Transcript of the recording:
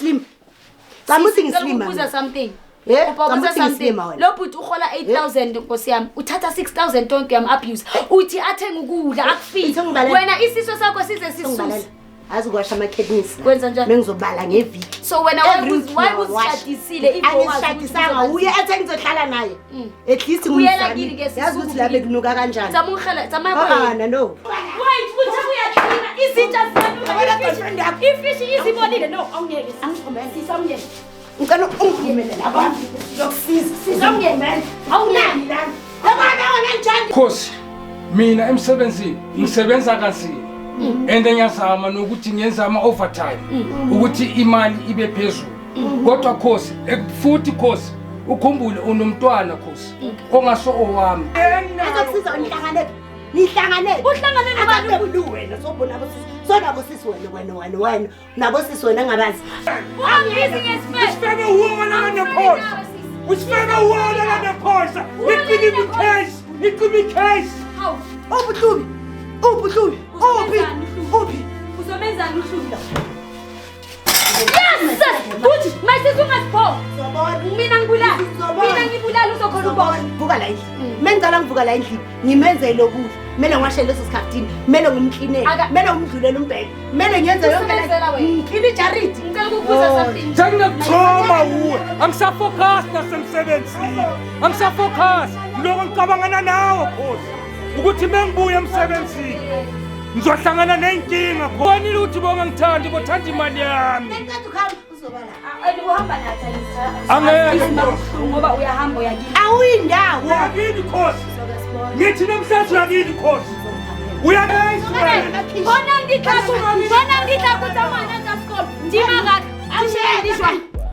ngislima. Cama uthi ngislima. Ngicela something. Eh, Kopa cama ubuza uthi something. ngislima wena. Lo bhuti uhola 8000 nkosi yami. Uthatha 6000 tonke yam abuse. Uthi athenge ukudla akufiki. Ithi ungibalele. Wena isiso sakho size sisuse. Ungibalela. Azi ukwasha ama-cabinets la. Kwenza njani? Bengizobala ngeviki. So wena Every week why ngiyawasha. uzishadisile if wazi ukuthi Angishadisanga uzoba- uye athe ngizohlala naye. At least Uyela ngimzamile. kini ke Yazi ukuthi la bekunuka kanjani. Zama ungihela, zama Ah, na no. Wait, uthi uyaklina izinja Yabona girlfriend yakho. Ifishi izibonile no awungeke. Sisi awungeke. Ngicela ungivumele lapha. Ngizokusiza. Sisi awungeke. Awunani lana. Yabona wena njani? Khosi, mina emsebenzini ngisebenza kanzima and ngiyazama nokuthi ngenza ama-overtime ukuthi imali ibe phezulu, kodwa Khosi, futhi Khosi, ukhumbule unomntwana Khosi ongaso owami. Azokusiza nihlangane. Nihlangane. Uhlangane nobani? Akabulu wena sobona abosisi. Sona bosisi wena wena wena wena. Nabosisi wena ngabazi. Ungangibizi ngesifebe. Usifebe wona nephosa. Usifebe wona nephosa. Niqinile icase. Niqinile icase. Hawu. Ubuhlubi. Ubuhlubi. Uphi? Uphi? Uzomenzani uHlubi? Yes! Kuthi my sis ungazipho. Uzobona. Mina ngibulala. Uzobona. Mina ngibulala uzokhona ubona. Vuka la endlini. Mengicala ngivuka la endlini, ngimenzele ukudla. Kumele ngiwashe leso sikhaftini, kumele ngimklinele, Aka- kumele ngimdlulele umbhede, kumele ngiyenze yonke le- Usebenzela wena. Ngiklina ijaridi. Ngicela ukukubuza Oh. something. Sengine-trauma wuwe. Angisafocus nasemsebenzini. Angisafocus. Lokho ngicabangana nawe Khosi. Ukuthi mengibuya emsebenzini ngizohlangana nenkinga. Bonile ukuthi bongangithandi, bothanda imali yami. Ngicela ukuhamba uzoba la. Uhamba nathi. Angeke, Nkosi. Ngoba uyahamba uyakini. Awuyindawo. Uyakini Khosi. Ngithi namhlanje uyakini Khosi. Uyakini wena. Bona ngixabu, bona